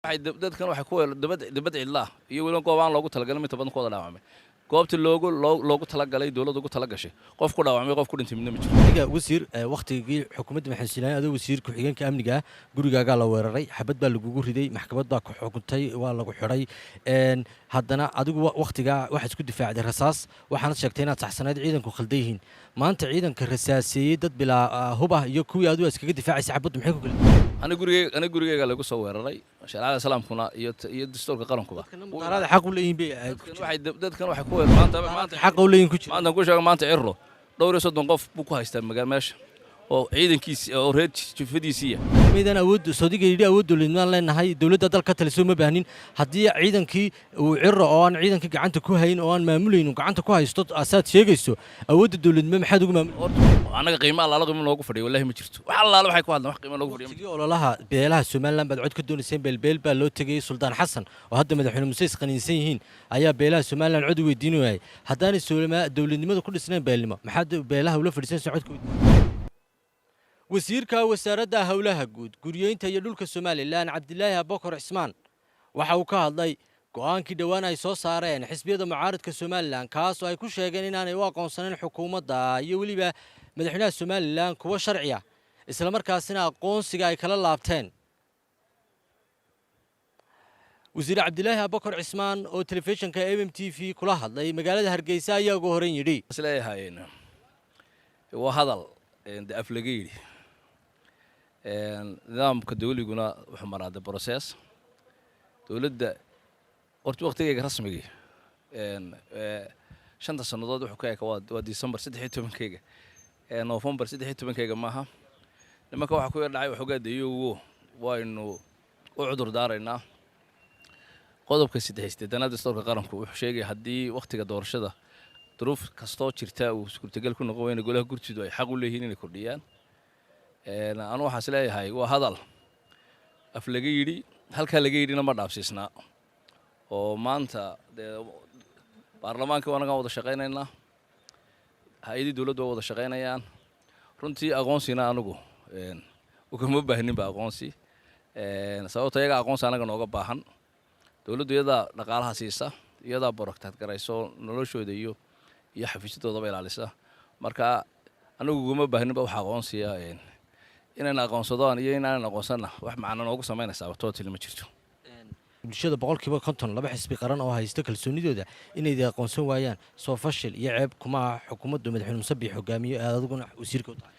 Dadkan waxay ku dibad cidlaah iyo weliba goob aan loogu talagalin inta badan ku wada dhaawacmay. Goobtii loogu talagalay, dowladda ugu talagashay, qof ku dhaawacmay, qof ku dhintay midna ma jiro. Adiga wasiir, wakhtigii xukuumadda Maxamed Silaani, adoo wasiir ku-xigeenka amniga ah, gurigaagaa la weeraray, xabad baa lagugu riday, maxkamad baa ku xukuntay, waa lagu xidhay. Haddana adigu wakhtigaa waxaad isku difaacday rasaas, waxaanad sheegtay inaad saxsanayd, ciidanku khaldan yihiin. Maanta ciidanka rasaaseeyey dad bilaa hub ah iyo kuwii adigu iskaga difaacaysa xabaddu, maxay ku kala Aniga gurigeyga lagu soo weeraray. Shareecada Islaamkuna iyo dastuurka qarankuba Mudaaraada xaq u leeyihiin bay Dadkan waxay ku weerar maanta xaq u leeyihiin ku jira. Maanta ku sheego, maanta Cirro dhowr iyo 30 qof buu ku haystaa magaal meesha oo ciidankiisi oo reer jufadiisiiya. Maydaan awood soodiga yidhi awood dowladnimaan leenahay, dowladda dalka taliso ma baahnin. Haddii ciidankii uu Cirro oo aan ciidankii gacanta ku hayn oo aan maamulayn uu gacanta ku haysto asaad sheegayso, awoodda dowladnimo maxaad ugu maamul? Annaga qiimo allaala qiimo noogu fadhiyo wallahi ma jirto. Wax allaala waxay ku hadlaan, wax qiimo noogu fadhiyo. Waqtigii ololaha beelaha Somaliland baad cod ka doonayseen, beelbeel baa loo tegayey. Suldaan Xasan oo hadda madaxweyne Muse isqaniinsan yihiin ayaa beelaha Somaliland cod u weydiin waayay. Haddaanay dowladnimada ku dhisnayn beelnimo, maxaad beelaha ula fadhiisanaysa codka weydiin? Wasiirka Wasaaradda Howlaha Guud, Guryeynta iyo Dhulka Somaliland, Cabdilaahi Abubakar Cismaan, waxa uu ka hadlay go'aankii dhowaan ay soo saareen xisbiyada mucaaradka Somaliland, kaas oo ay ku sheegeen inaanay u aqoonsaneyn xukuumadda iyo weliba madaxweynaha Somaliland kuwo sharci ah, islamarkaasina aqoonsiga ay kala laabteen. Wasiir Cabdilaahi Abubakar Cismaan oo telefishinka MMTV kula hadlay magaalada Hargeysa ayaa ugu horeyn yidhi: Isleeyahay waa hadal de af laga yidhi. Nidaamka dawliguna wuxuu maraa de process. Dowladda horta waqtigeyga rasmigii 5ta sannadood wuxuu ka eka waa December 13-keyga, November 13-keyga maaha. Nimanka waxaa ku yar dhacay waxoogaa dayowo, waynu u cudur daaraynaa. Qodobka 83aad dastuurka qaranku wuxuu sheegaya haddii wakhtiga doorashada duruuf kastoo jirta uu suurtagal ku noqon weyna, golaha gurtidu ay xaq u leeyihiin inay kordhiyaan. Anu waxaan is leeyahay waa hadal af laga yidhi, halkaa laga yidhina ma dhaafsiisnaa, oo maanta dee baarlamaankii wanagaan wada shaqaynaynaa, hay-adii dowladdu waa wada shaqaynayaan. Runtii aqoonsina anigu ugama baahninba aqoonsi, sababto iyaga aqoonsi anaga nooga baahan. Dowladdu iyadaa dhaqaalaha siisa, iyadaa protect garayso noloshooda iyo xafiisyadoodaba ilaalisa. Marka anigu ugama baahninba wax aqoonsiya. Inayna aqoonsadaan iyo inaanan aqoonsanna wax macno noogu samaynaysaaba totally ma jirto. Bulshada 50% laba xisbi qaran oo haysta kalsoonidooda inay aqoonsan waayaan, soo fashil iyo ceeb kuma aha xukuumaddu madaxweyne Musabix hogaamiyo aad adiguna wasiirka u tahay?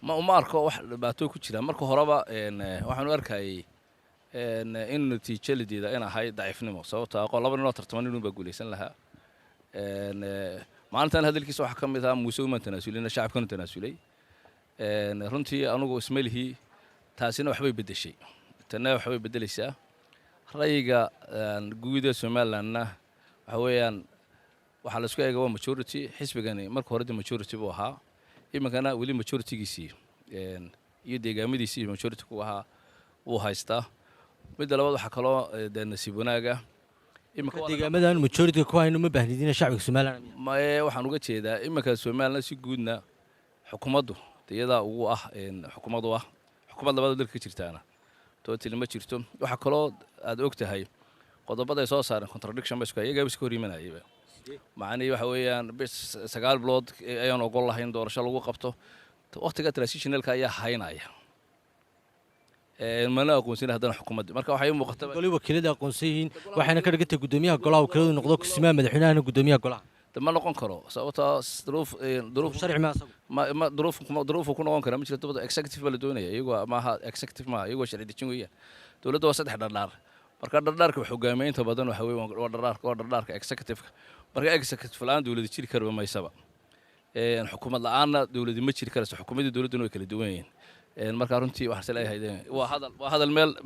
Ma uma arko wax dhibaato ku jira. Marka horeba waxaan u arkayay in natiijo la diida in ahayd daciifnimo, sababto aqoon laba ninoo tartaman inun baa guulaysan lahaa. Maalintan hadalkiisa waxaa ka mid ahaa Muuse umaan tanaasulina, shacabkanu tanaasulay. Runtii anugu ismalihii taasina waxbay beddeshay, tanna waxbay beddelaysaa. Ra'yiga guud ee Somalilandna waxa weeyaan waxaa la isku eega waa majority. Xisbigani marka hore de majority buu ahaa, iminkana weli majoritygiisii iyo deegaamadiisii majority ku ahaa wuu haystaa. Midda labaad, waxaa kaloo dee nasiib wanaaga iminka deegaamadan majorityga ku hayno ma baahnidina shacbiga Somaliland. Maye, waxaan uga jeedaa iminka Somaliland si guudna xukuumaddu de iyadaa ugu ah xukuumad u ah. Xukuumad labaad oo dalka ka jirtaana totally ma jirto. Waxaa kaloo aad og tahay qodobada ay soo saareen contradiction ba isku iyagaaba iska hor imanayayba. Macnihii waxa weeyaan bis 9 bilood ayaan ogol lahayn doorasho lagu qabto, waqtiga transitionalka ayaa haynaya, mana aqoonsin haddana xukuumadda. Marka waxay u muuqata Goli wakiilada aqoonsan yihiin, waxayna ka dhigantay guddoomiyaha golaha wakiiladu noqdo kusimaha madaxweynahana guddoomiyaha golaha. Ma noqon karo, sababtoo duruuf Sharci ma asagu? Ma duruuf duruufu ku noqon kara ma jirto. Executive baa la doonaya, iyagoo maaha executive maaha, iyagoo sharci dejin weeyaan. Dowladda waa saddex dhardhaar. Marka dhardhaarka wax hogaamiya inta badan waxa weeye waa dhardhaarka executive-ka. Marka executive la'aan dowladi jiri karba maysaba, xukuumad la'aanna dowladi ma jiri karayso. Xukuumaddii dowladduna way kala duwan yihiin. Marka runtii waxaan is leeyahay waa hadal meel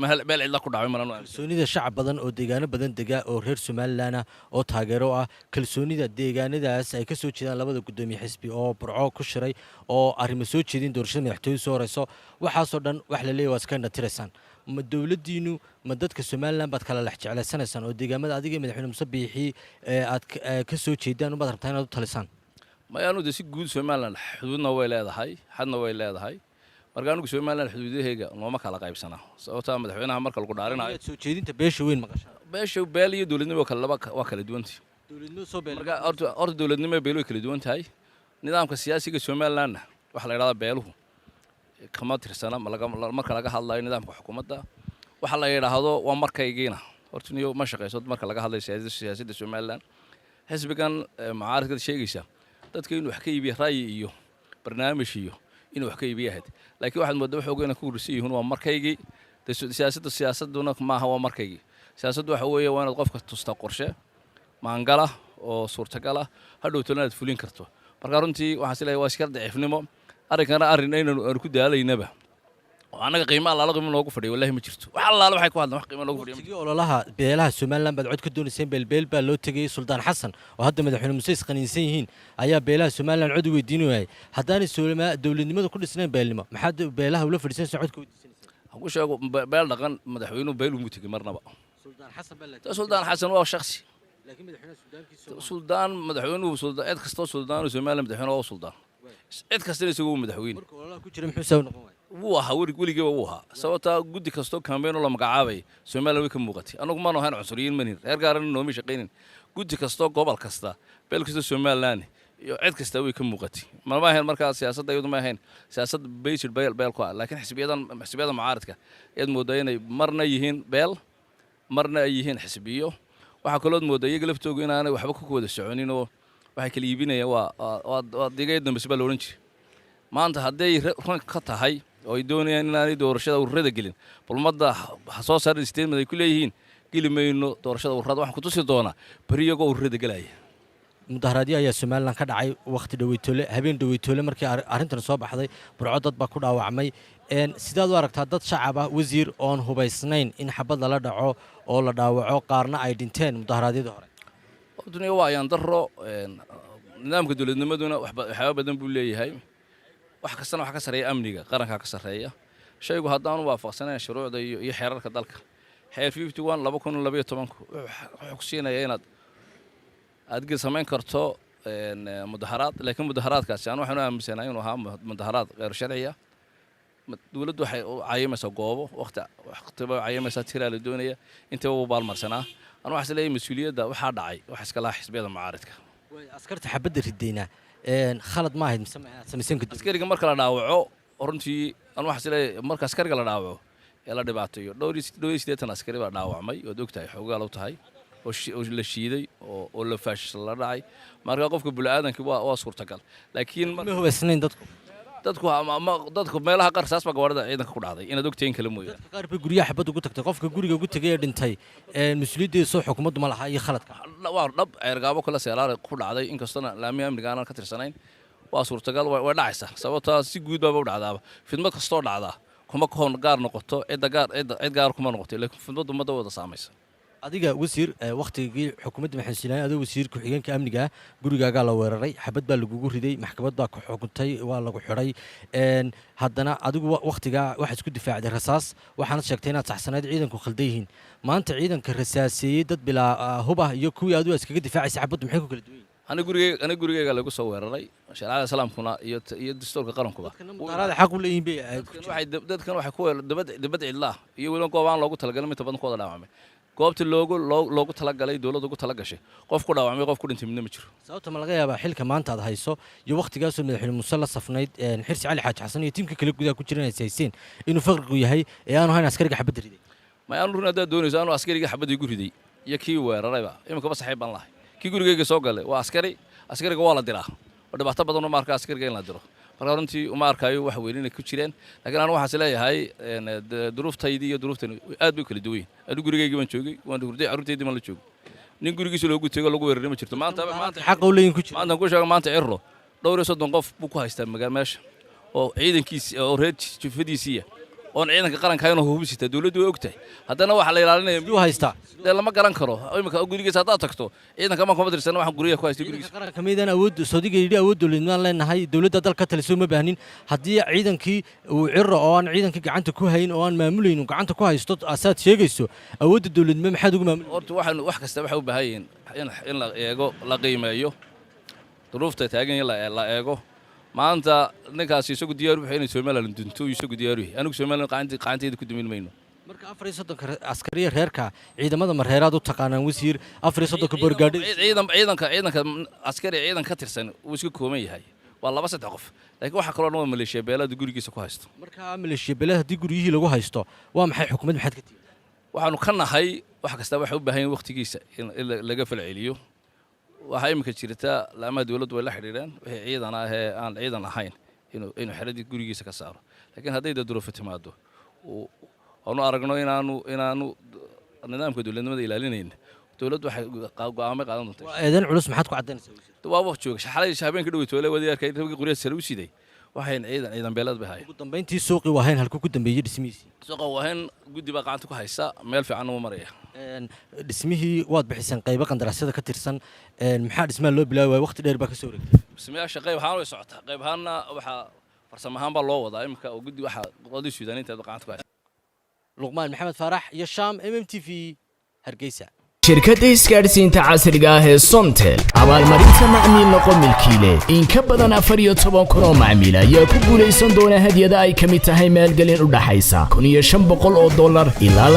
cidla ku dhacay malan. Kalsoonida shacab badan oo deegaano badan dega oo reer Somaliland ah oo taageero ah, kalsoonida deegaanadaas ay ka soo jeedaan labada guddoomiye xisbi oo Burco ku shiray oo arrimo soo jeedin, doorashada madaxtooyada soo horeyso, waxaasoo dhan wax la leeyahy waa iska indhatiraysaan. Ma dowladdiinu ma dadka Somaliland baad kala lex jeclaysanaysaan oo deegaamada adiga iyo madaxweyne Muse Biixi aad ka soo jeedaan umaad rabtaa inaad u talisaan? Mayaanu de si guud Somaliland xuduudna way leedahay, xadna way leedahay. Marka anigu Somaliland xuduudaheyga nooma kala qaybsanaa, sababtaa madaxweynaha marka lagu dhaarinayo Inaad soo jeedinta beesha weyn maqashaa. Beesha beel iyo dowladnimo kale laba waa kala duwantahay. Dowladnimo soo beel. Marka horta dowladnimo beel way kala duwan tahay. Nidaamka siyaasiga Somalilandna waxaa la yidhahdaa beeluhu kama tirsana marka laga hadlayo nidaamka xukuumadda. Waxa la yidhaahdo waa markaygiina horta niyo ma shaqeyso marka laga hadlayo siyaasadda Somaliland. Xisbigan mucaaradka sheegaysa dadka inuu wax ka iibiyo ra'yi iyo barnaamij iyo inuu wax ka iibiyo ahayd, laakiin waxaad moodaa waxooga inay ku urursan yihiin waa markaygii. Dee siyaasaduna maaha waa markaygii. Siyaasaddu waxa weeye waa inaad qofka tustaa qorshe maangala oo suurtagal ah, hadhowtona inaad fulin karto. Marka runtii waxaan is leeyahay waa iska daciifnimo arrinkana, arrin aynan aanu ku daalaynaba oo annaga qiimo allaala qiimo noogu fadhiyo wallahi ma jirto. Wax allaala waxay ku hadlaan wax qiimo noogu fadhiyo ma jirto. Waqtigii ololaha beelaha Somaliland baad cod ka doonayseen, beelbeel baa loo tegayey. Suldaan Xasan oo hadda madaxweyne Muuse isqaniinsan yihiin ayaa beelaha Somaliland cod u weydiin waayay. Haddaanay dowladnimada ku dhisnayn beelnimo, maxaad beelaha ula fadhiisanaysa codka weydiisanaysa? Waxaan ku sheego beel dhaqan madaxweynuhu beel umu tegin marnaba. Suldaan Xasan baa la Suldaan Xasan waa shakhsi. Laakiin madaxweynaha suldaankiisa. Suldaan madaxweynuhu suldaan cid kastoo suldaanu Somaliland madaxweyne waa u suldaan, cid kastana isagu waa madaxweyne. Marka ololaha ku jira muxuu sabab noqon waayay? Wuu ahaa weligiiba wuu ahaa, sababtaa guddi kastoo campaign oo la magacaabay Somaliland way ka muuqatay. Anagu maanu ahayn cunsuriyiin, manin reer gaarana nooma shaqaynin. Guddi kastoo gobol kasta, beel kastoo Somaliland iyo cid kasta way ka muuqatay. Ma ahayn markaa siyaasadda iyadu ma ahayn siyaasad based beel beel ku ah, laakiin xisbiyada mucaaradka ayaad moodaa inay marna yihiin beel, marna ay yihiin xisbiyo. Waxaa kalood moodaa iyaga laftoogu inaanay waxba ku wada soconin oo waxay kala iibinayaan waa digay dambes baa la odhan jiray. Maanta hadday run ka tahay oo ay doonayaan inaanay doorashada ururada gelin, bal ummadda ha soo saarin statement ay ku leeyihiin geli mayno doorashada ururada. Waxaan ku tusi doonaa beri iyagoo ururada gelaya. Mudaharaadyo ayaa Somaliland ka dhacay wakhti dhaweytoole, habeen dhaweytoole markii arrintan soo baxday. Burco dad baa ku dhaawacmay. Sidaad u aragtaa dad shacab ah, wasiir, oon hubaysnayn in xabad lala dhaco oo la dhaawaco, qaarna ay dhinteen mudaharaadyadii hore? Duniya waa ayaan daro. Nidaamka dowladnimaduna waxyaaba badan buu leeyahay. Wax kastana waxa ka sarreeya amniga qarankaa ka sarreeya. Shaygu haddaanu waafaqsanayn shuruucda iyo xeerarka dalka, xeer 51/2012 wuxuu ku siinayaa inaad aad samayn karto mudaharaad, laakiin mudaharaadkaasi aan waxaan u aaminsanahay inuu ahaa mudaharaad kheyr sharciya. Dowladdu waxay u cayimaysaa goobo, waqti waqtiba u cayimaysaa, tiraa la doonaya, intaba wuu baalmarsanaa. Anu waxaan is leeyahay mas-uuliyadda waxaa dhacay waxa iska lahaa xisbiyada mucaaridka. Waay, askarta xabadda ridayna khalad ma ahayd mise ma ahayd samaysan kadib? Askariga marka la dhaawaco, runtii anu waxaan is leeyahay marka askariga la dhaawaco ee la dhibaateeyo, dhowr iyo 80 askari baa dhaawacmay ood og tahay, xoogaal u tahay, oo la shiiday oo la faashis la dhacay. Marka qofka bini'aadamki waa suurtagal, laakiin Ma hubaysnayn dadku. Dadku dadku meelaha qaar saas baa gawaarida ciidanka ku dhacday, inaad ogtahin kale mooyaane. Dadka qaar bay guryaha xabad ugu tagtay. Qofka guriga ugu tegay ee dhintay mas-uuliyaddeeda soo xukuumaddu ma laha iyo khaladka? Waa dhab, Ceergaabo kale seelaar ku dhacday, inkastoona laamiya amniga aanan ka tirsanayn. Waa suurtagal, way dhacaysaa, sababtaa si guud baaba u dhacdaaba. Fidmo kastoo dhacdaa kuma koon gaar noqoto cidda gaar, cidda cid gaar kuma noqoto, laakiin fidmaddu ummadda wada saamaysa. Adiga wasiir, wakhtigii xukuumadda Maxamed Silaani, adoo wasiir ku-xigeenka amniga ah, gurigaagaa la weeraray, xabad baa lagugu riday, maxkamad baa ku xukuntay, waa lagu xidhay. Haddana adigu wakhtigaa waxaad isku difaacday rasaas, waxaanad sheegtay inaad saxsanayd, ciidanku khaldan yihiin. Maanta ciidanka rasaaseeyey dad bilaa hub ah iyo kuwii adigu iskaga difaacaysa xabaddu maxay ku kala duwan yihiin? Aniga gurigeyga lagu soo weeraray. Shareecada islaamkuna iyo dastuurka qarankuba Mudaharaad xaq u leeyihiin bay dadkan waxay ku dibad cidla ah iyo weliba goob aan loogu talagalin inta badan ku wada dhaawacmay. Goobtii loogu talagalay, dowladda ugu talagashay, qof ku dhaawacmay, qof ku dhintay midna ma jiro. Sababta ma laga yaabaa xilka maanta aad hayso iyo wakhtigaasoo madaxweyne Muuse la safnayd Xirsi Cali Xaaji Xasan iyo tiimka kale gudaha ku jiran ay hayseen inuu faqrigu yahay ee aanu hayn askariga xabadda riday? Ma aanu run haddaad doonayso, anu askarigii xabadda igu riday iyo kii weerarayba iminkaba saxiib baan lahay. Kii gurigeyga soo galay waa askari. Askariga waa la diraa oo dhibaato badan uma arka askariga in la diro. Marka runtii uma arkaayo wax weyn inay ku jireen, laakiin anu waxaas leeyahay duruuftaydii iyo duruuftani aad bay u kala duwan yihin. Anu gurigeygii baan joogay, waan hurday, carruurtaydii baan la joogay. Nin gurigiisa loogu tego lagu weeraray ma jirto maanta. Xaqa u leeyihin ku jira. Maanta ku sheego, maanta Cirro dhowr iyo 30 qof buu ku haystaa magaa meesha oo ciidankiisi oo reer jufadiisiiya oon ciidanka qaranka inuu hubisita, dowladdu way og tahay. Haddana waxaa la ilaalinaya Siduu haystaa? Dee lama garan karo. Imika gurigiisa haddaad tagto, ciidanka ma kuma tirsana waxaan guryaha ku haystay gurigiisa. Qaranka miydaan awood soodiga yidhi awood dowladnimaan leenahay, dowladda dalka taliso ma baahnin? Haddii ciidankii uu Ciro oo aan ciidankii gacanta ku hayn oo aan maamulayn uu gacanta ku haysto asaad sheegayso, awoodda dowladnimo maxaad ugu maamuli? Horta waxaan wax kasta waxay u baahan yihiin in la eego, la qiimeeyo duruufta taagan, in la eego. Maanta ninkaasi isagu diyaar wuxuu inay Somaliland dunto, isagu diyaar u yahay. Anigu Somaliland qacanteeda ku dumin mayno. Marka 34-ka askariya reerka, ciidamada mareeraad u taqaanaan, wasiir, 34-ka boorgaadhi? Ciidanka askari ciidan ka tirsan wuu iska kooban yahay, waa laba saddex qof, laakiin waxaa kaloo dhan waa maleeshiya beelada gurigiisa ku haysto. Marka maleeshiya beelada haddii guryihii lagu haysto, waa maxay xukuumad maxaad ka tihiin? Waxaanu ka nahay wax kasta waxay u baahan yihin waqtigiisa in laga falceliyo. Waxaa iminka jirta laamaha dowladdu way la xidhiidheen wixii ciidan ah ee aan ciidan ahayn inuu xeradii gurigiisa ka saaro, laakiin hadday da duruufo timaado aanu aragno inaanu nidaamka dowladnimada ilaalinayn, dowladdu waxay go'aamay qaadan doontaa. Waa eedeyn culus, maxaad ku caddaynaysaa, wasiir? Waa waqti jooga xalay habeenka dhow toole wadayaarka rabigi qoryaha sare u siday, waxayn ciidan beelad bay haayeen. Ugu dambeyntii, suuqii Wahayn halkuu ku dambeeyey dhismihiisii? Suuqa Wahayn guddi baa gacanta ku haysa, meel fiican uu maraya. Dhismihii waad bixiseen qaybo qandaraasyada ka tirsan, maxaa dhismaha loo bilaabi waayey? Waqti dheer baa ka soo wareegtay. Dhismayaasha qayb ahaan way socotaa, qayb ahaanna waxaa farsamo ahaan baa loo wadaa iminka oo guddi waxaa qoladii Suudaaniinta gacanta ku haysa. Luqmaan Maxamed Faarax iyo Sham, MMTV, Hargeysa. Shirkadda isgaadhsiinta casriga ah ee Somtel, abaalmarinta macmiil noqo milkiile. In ka badan 14,000 oo macmiil ayaa ku guulaysan doona hadyada ay ka mid tahay maalgelin u dhaxaysa $1,500 ilaa